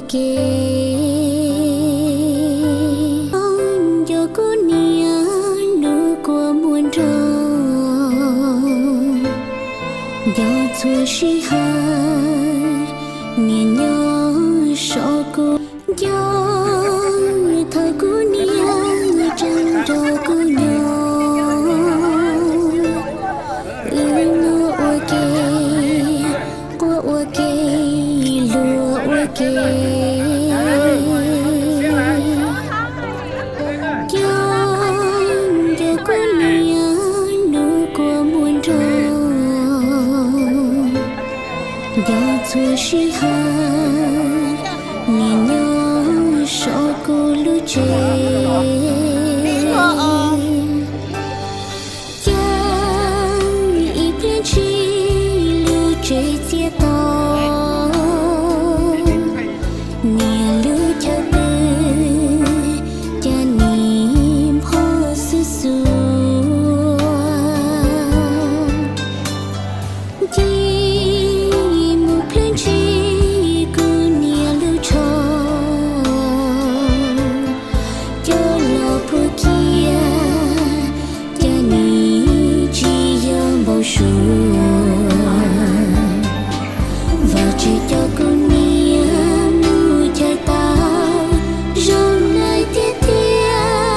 Kev nco kuv niam hnub kua muag nrog, nco txhua sij hawm niam nyob saum kuv. Nco thaum kuv niam tseem nrog kuv nyob, wb luag ua ke, quaj ua ke, luag ua ke. Nco, nco kuv niam hnub kua muag nrog, nco txhua sij hawm niam nyob saum kuv lub tsev. Caw ib pliag ntshis lub tsev txias to, niam lub chaw pw, cas nim nphob xwb xwb. Ncig mus pliag ntshis kuv niam lub tsho, coj los puag kiag, cas nim tsis yog npau suav. Vaj tsev coj kuv niam mus chaw tau zoo lawm tiag tiag.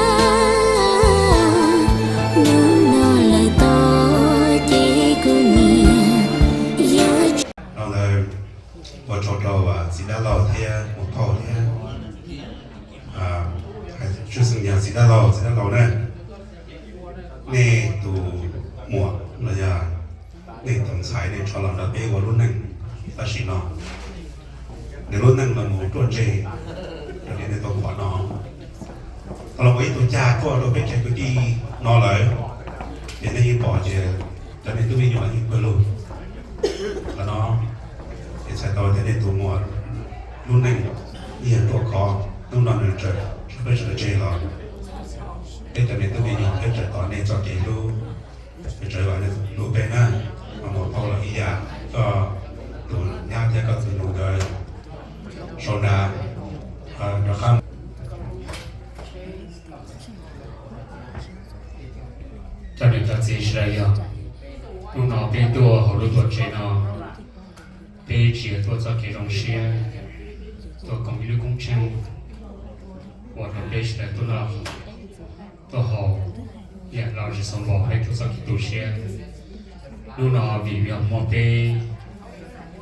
Hnub no lawv tos ces kuv niam yog. Ua tsaug rau txiv dab laug thiab muam phauj thiab, tshwj xeeb yog txiv dab laug, txiv dab laug na. Nej tus muam los yog nej tus ntxhais nej tso los nrog peb ua lub neej tam sim no. Nws lub neej los mus ruaj ntseg raws li nws tau pom no. Tau los mus ib tug cag tuaj rau peb tsev kwv tij no lawm, ces nej yeej pom tias cov niag tub me nyuam yeej pawg lug qhov no. Ces txhais tau tias nej tus muam lub neej yeej ruaj khov, hnub no nws tseem tso peb sawv daws tseg los peb cov niag tub me nyuam peb tseem tos nej txoj kev hlub, peb tseem vam nej hlub peb na. Muam phauj los ib yam, koj tus nyab thiab koj tus nus nkawd sau nra rov qab. Cov niam cov txiv sawv daws, yog hnub no peb tuaj hauv lub tuam tsev no, peb tsis yog tuaj txoj kev zoo siab, tuaj koom ib lub koob tsheej uas rau peb sawv daws tuaj noj tuaj haus, yam los tsis xav npaum peb tuaj txoj kev tu siab. Hnub no vim yog muaj peb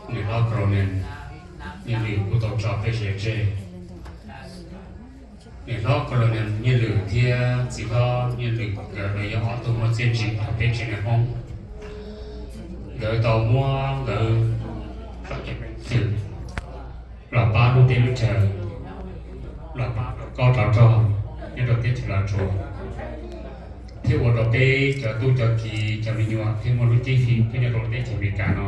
niam hlob Colonel Nyiaj Lwm kuj tau tso peb sawv daws tseg. Niam hlob Colonel Nyiaj Lwm thiab txiv hlob Nyiaj Lwm nkawd los yog ob tug muaj txiaj ntsig rau peb tsev neeg Hmoob. Nkawd tau muab nkawd txoj kev peev xwm los pab lub teb lub chaw, los pab rau kob rau rog nyob rau teb chaws Los Tsuas, thiab ua rau peb cov tub cov kiv cov me nyuam thiaj muaj lub cib fim tuaj nyob rau lub teb chaws Amelikas no.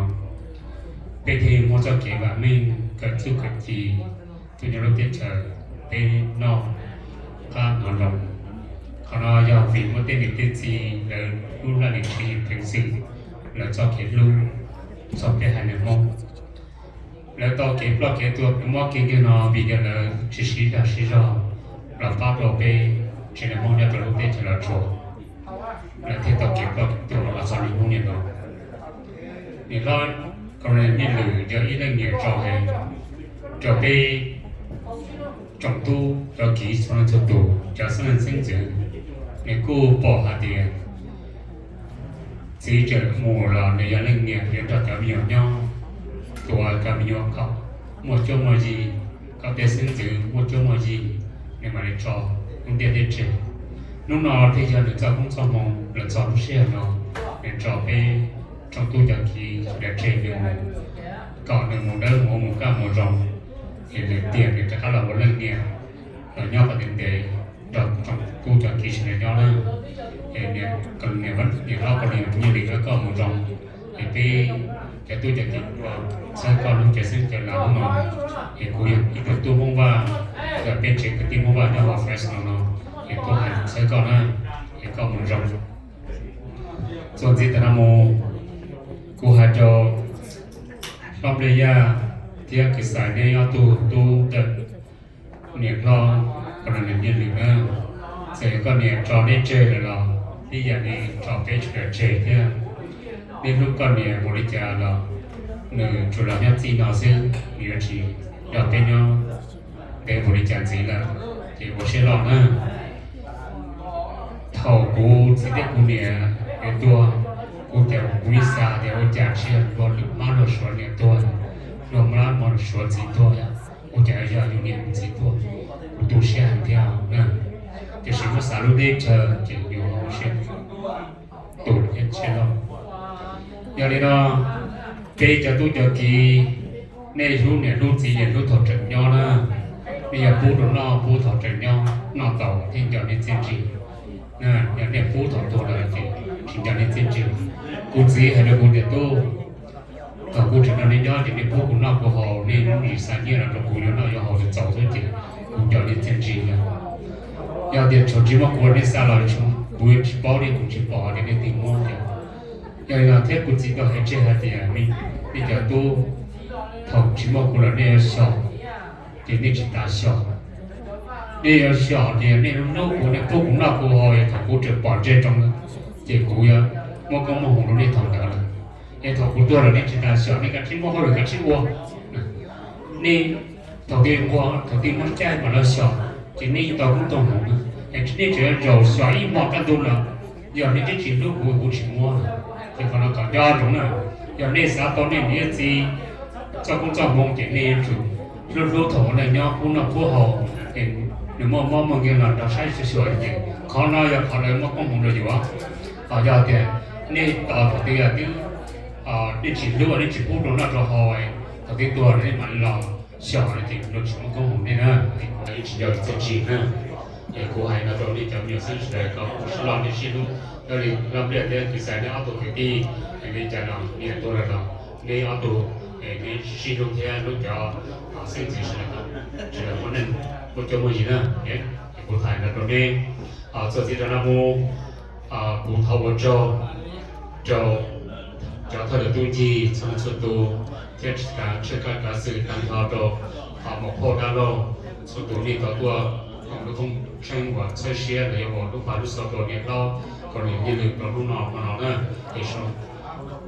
Peb thiaj muaj txoj kev vam meej kawm txuj kawm ci tuaj nyob lub teb chaws peb noj qab hnov zoo. Qhov no yog vim muaj tej niam tej txiv lawv lub laj lim tswv yim peev xwm, lawv txoj kev hlub txog peb haiv neeg Hmoob. Lawv tau kev ploj kev tuag kev mob kev nkeeg no vim yog lawv tsis siv zog siv zog los pab rau peb tsev neeg Hmoob nyob rau lub teb chaws Los Tsuas, lawv thiaj tau kev ploj kev tuag los txog niaj hnub niam no. Niam hlob Colonel Nyiaj Lwm yog ib leej niam tso heev rau peb tsoom tub cov kiv txhua leej txhua tus, cov xeeb leej xeeb ntxwv. Nws kuj pom hais tias txiv tseem mus los nws yog leej niam yuav nrog cov me nyuam nyob, tuav cov me nyuam kom muaj cuab muaj yig, kom tej xeeb ntxwv muaj cuab muaj yig, nws mam li tso lub ntiaj teb tseg. Hnub no thiaj yog nws txoj koob txoj hmoo los txog lub sij hawm no, nws tso peb tsoom tub cov kiv sawv daws tseg nws mus, kom nws mus dawb mus ua mus kaj mus zoo, es lwm tiam nws rov qab los ua leej niam los nyob kom ntev ntev nrog tsoom tub cov kiv sawv daws nyob na. Es niam hlob Colonel Nyiaj Lwm, koj mus zoo, es peb cov tub cov kiv txhawb koj lub cav xeeb cav laus hnub no, es kuv yog ib tug tub Hmoob Vaj, yog peb tsev kwv tij Hmoob Vaj nyob hauv Fresno no, es kuv hais txhawb koj na, es koj mus zoo. Txuas ntxiv tam no mus, kuv hais rau hlob Npliaj Yaj thiab kwv Xais neb ob tug tub ntawm niam hlob Colonel Nyiaj Lwm na. Txawm yog koj niam tso neb tseg lawm los ib yam li tso peb sawv daws tseg thiab. Neb hlub koj niam npaum li cas los nws tsuas los nyob txij no xwb, nws yuav tsis nrog peb nyob ntev npaum li cas ntxiv lawm, ces ua siab loj na. Thaum kuv txiv thiab kuv niam yuav tuag, kuv tias kuv ib xav tias ua cas tsis yog luag lwm mab luag suav niam tuag, luag mab luag suav txiv tuag, ua cas yog yus niam yus txiv tuag, kuv tu siab heev thiab na. Tiam sis muab xav lub teb chaws ces yus ua siab tus thiab siab loj. Yog li no, peb cov tub cov kiv, nej hlub niam hlub txiv, niam hlub thaum tseem nyob na, nej yog pub rau noj pub thaum tseem nyob, noj tau thiaj nco nej txiaj ntsig. Yog nej pub thaum tuag lawm ces tsis nco nej txiaj ntsig. Kuv txiv hais rau kuv tias, tub, thaum kuv tseem nrog nej nyob ces nej pub kuv noj kuv haus, nej lub zis xa nyiaj los rau kuv yuav noj yuav haus txaus xwb ces kuv nco nej txiaj ntsig. Yog tias thaum tsis muaj kuv nej xa los kuv tsis paub, nej kuv tsis pom tias nej twb muab tias. Yog li no thiab kuv txiv tau hais tseg hais tias, nej cov tub, thaum tsis muaj kuv lawm nej yuav xyaum, ces nej tsis tas xyaum. Nej yuav xyaum tias nej hlub kuv, nej pub kuv noj kuv haus, es thaum kuv tseem pom ntsej rau, ces kuv yuav muab koob muab hmoov rau nej thaum ntawd lawm. Es thaum kuv tuag lawm nej tsis tas xyaum, nej kav tsij muab hauj lwm kav tsij ua. Nej thaum twg nquag thaum twg muaj caij mam los xyaum, ces nej yeej tau koob tau hmoov na. Es nej tseem yuav zaum xyaum ib hmo kaj ntug los, yog nej twb tsis hlub kuv, kuv tsis muab. Ces qhov no kom nco ntsoov na, yog nej xav tau nej niam nej txiv txoj koob txoj hmoov ces nej yuav tsum hlub hlub thaum ua neej nyob pub noj pub haus, es nws muaj mob muaj nkeeg los nrog saib xyuas xyuas ces qhov no yog qhov lawv muab koob hmoov rau yus. Ho yog tias nej tos thaum twg yog twb nej tsis hlub, nej tsis pub rau noj rau haus, thaum twg tuag nej mam li los xyaum no ces luag tsis muab koob hmoov nej na, es kuv tsis nco txiaj ntsig na. Es kuv hais no rau nej cov me nyuam xeeb sawv daws kom ua siab loj nej sib hlub, yog li laj pliaj thiab kwv Xais neb ob tug kwv tij, es li cas los niam tuag lawm los neb ob tug, es neb sib hlub thiab hlub cov xeeb ntxwv sawv daws, sawv daws muaj neej muaj cuab muaj yig na. Es kuv hais no rau neb, txuas txij rau no mus, kuv thov ua tsaug rau cov thawj tub ncig txhua leej txhua tus, thiab tsis tas tshwj kav kav xwm tag nrho rau maum phauj dab laug txhua tus nej tau tuaj koom lub koob tsheej uas txhawb siab los yog ua lub pab lub xov rau niam hlob Colonel Nyiaj Lwm rau hnub no hmo no na. Es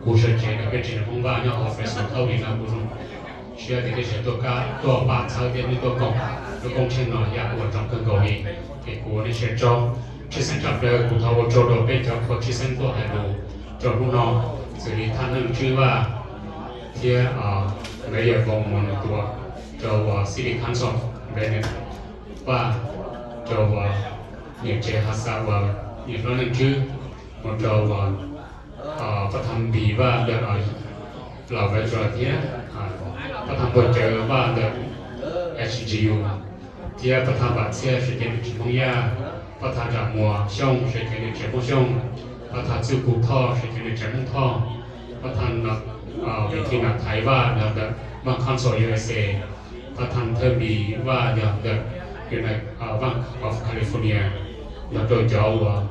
kuv sawv cev ntawm peb tsev neeg Hmoob Vaj nyob hauv Fresno County no kuv zoo siab tias nej sawv daws tuaj pab txhawb thiab nej tuaj koom lub koob tsheej no yam uas zoo kawg nkaus li. Es kuv ua nej siab tsaug. Tshwj xeeb tshaj plaws kuv thov ua tsaug rau peb cov uas tshwj xeeb tuaj hais lus rau hnub no, xws li thaj neej tswb Vaj thiab Mayor Voos Mus Nws Tuam, rau uas City Council Bennett Vaj, rau uas niam tsev Hav Xav uas niam hlob Neej Tswb, mus rau uas pab thab Npis Vaj ntawm Las Vegas thiab pab thab Npuag Cawv Vaj ntawm H G U, thiab pab thab Vam Txhiaj sawv cev niam tsev Hmoob Yaj, pab thab Zam Muas Xyooj sawv cev niam tsev Hmoob Xyooj, pab thab Txwj Kuv Thoj sawv cev niam tsev Hmoob Thoj, pab thab Vis Thij Nam Thaiv Vaj ntawm Vaj Council U S A, pab thab Thawj Npis Vaj yog ntawm United Vaj of California, nrog rau cov uas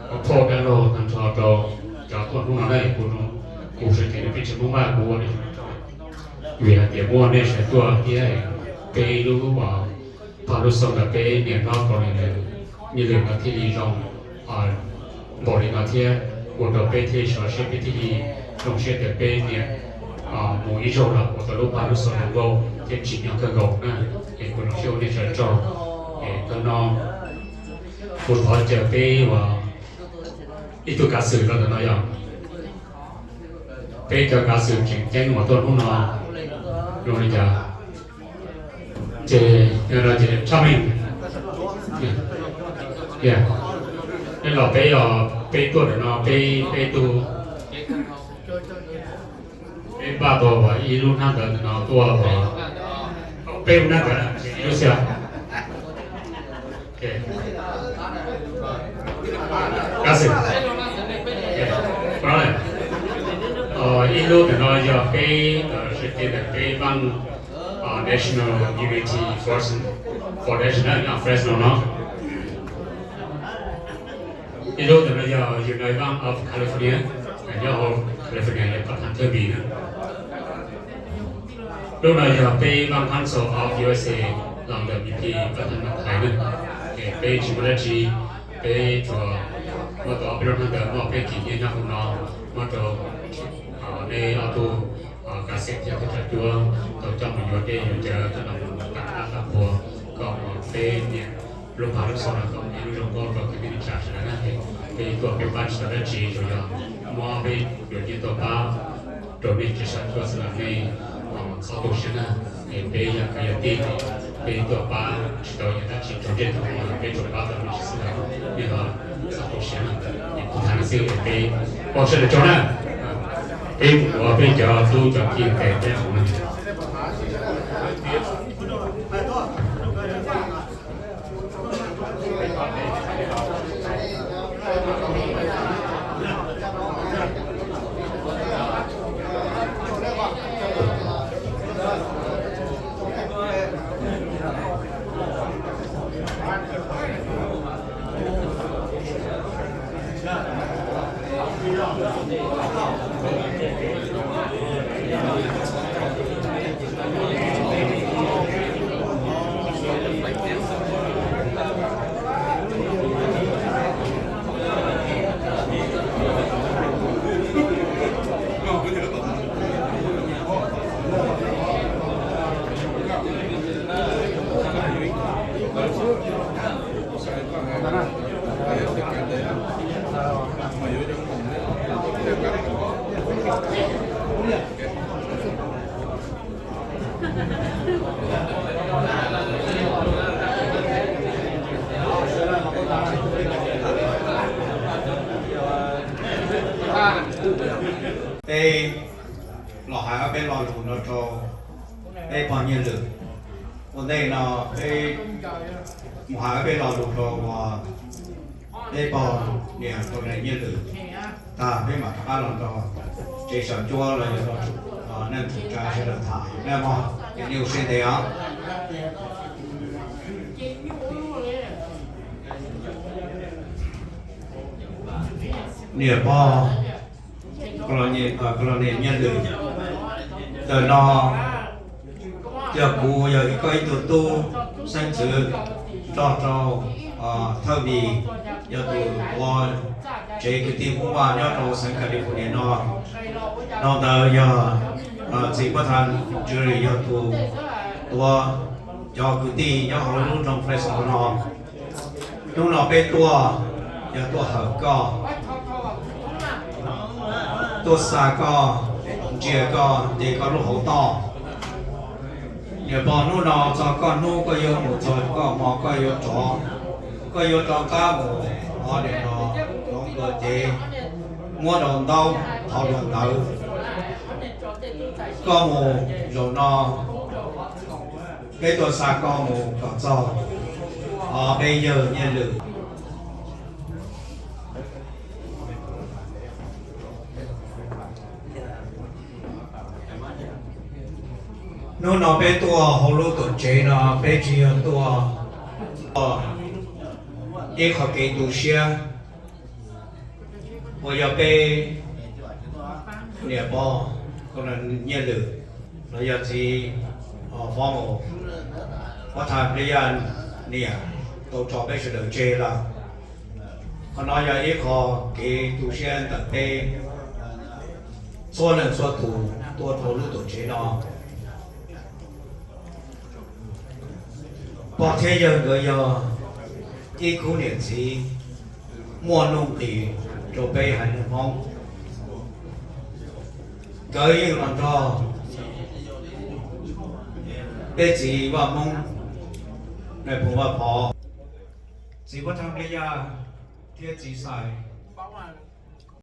pab phauj dab laug tag nrho rau cov tuaj hnub no na. Kuv sawv cev niam peb tsev Hmoob Vaj kuv ua vim hais tias muaj nej sawv tuaj thiab peb lub pab lub xov ntawm peb niam hlob Colonel Nyiaj Lwm no thiaj li zoo npaum li no thiab ua rau peb thiaj sov siab peb thiaj li zoo siab tias peb niam mus ib zaug los ua tau lub pab lub xov zoo nkauj thiab tsim nyog kawg nkaus na. Es kuv zoo siab ua nej sawv tsaug. Es thaum no kuv thov caw peb uas ib tug kav xwm los ntawm no yog peb cov kav xwm tseem ceeb uas tuaj hnub no zoo li cas. Ces yog no ces Tshaj Meej, peb los peb os, peb tuaj ntawm no peb, peb tug, peb npaj tau ib lub hnab ntawv ntawm no tuaj, peb lub hnab ntawv, lub xia, kav xwm, ib lub ntawm no yog peb sawv cev ntawm peb Vaj National Unity Foundation, Foundation na, Fresno no. Ib lub ntawm no yog United Vaj of California, nyob hauv California yog pab thab Thawj Npis na. Lub no yog peb Vice Consul of U S A los ntawm V P Pathan Mathais na. Es peb tsis muaj dab tsi, peb tsuas muab tau ob peb lub hnab ntawd moj peb kis nyiaj nyob hauv no, muab rau nej ob tug kav xeem thiab tub rog cuab tau coj mus yuav dej yuav cawv coj los mus tag dab tag qhua kom peb niam lub pab lub xov no kom ua ib lub zoo nkauj rau kwv tij neej tsa sawv daws na. Peb tuaj peb pab tsis tau dab tsi, tsuas yog muab peb cov nyiaj tuaj pab rau nej tsev sav cuab xwb los nej txhob tu siab na. Es peb yog kwv yog tij, peb tuaj pab tsis tau yam dab tsi, tsaug zog thaum peb tsuas pab tau nej tsev xwb los nej txhob tu siab na. Es kuv tham no xwb es peb ua sawv daws tsaug na. Peb mus ua peb cov tub cov kiv tes peb mus na. Peb los hais ob peb lo lus no rau peb pog Nyiaj Lwm. Ua ntej no peb mus hais ob peb lo lus rau peb pog niam rau nais Nyiaj Lwm tag peb mam rov qab los nrog tsev sav cuab los yog neej tsa sawv daws tham na mog. Ces nej ua siab ntev os. Niam pog, koj los niam Nyiaj Lwm, ntawm no yog kuv yog koj ib tug tub xeeb ntxwv nrog rau Thawj Mis, yog tus ua tsev kwv tij Hmoob Vaj nyob rau xeev California no. No ntawd yog txiv Pab Thas Ntsuj Lis yog tus tuav cov kwv tij nyob hauv lub nroog Fresno no. Hnub no peb tuaj yog tuaj hawm koj, tuaj xa koj, ntsia koj nce koj lub hauv toj. Niam pog, hnub no txog koj hnub, koj yuav mus txog koj hmo, koj yuav rov, koj yuav rov qab mus hov niam no hloov dua cev, muab rau ntaub thov dua ntawv. Koj mus zaum no, peb tuaj xa koj mus kom txog peb yawg Nyiaj Lwm. Hnub no peb tuaj hauv lub tuam tsev no peb tsis yog tuaj ib qho kev tu siab uas yog peb niam pog Nyiaj Lwm los yog txiv Fob Mus, Pab Thas Npliaj Yaj niam tau tso peb sawv daws tseg lawm. Qhov no yog ib qho kev tu siab ntawm peb txhua leej txhua tus tuaj rau lub tuam tsev no. Pog thiab yawg nkawd yog ib khub niam txiv muaj nuj nqis rau peb haiv neeg Hmoob. Nkawd yeej los nrog peb txiv Vaj Hmoob, nais phoo Vaj Pov, txiv Pab Thas Npliaj Yaj thiab txiv Xais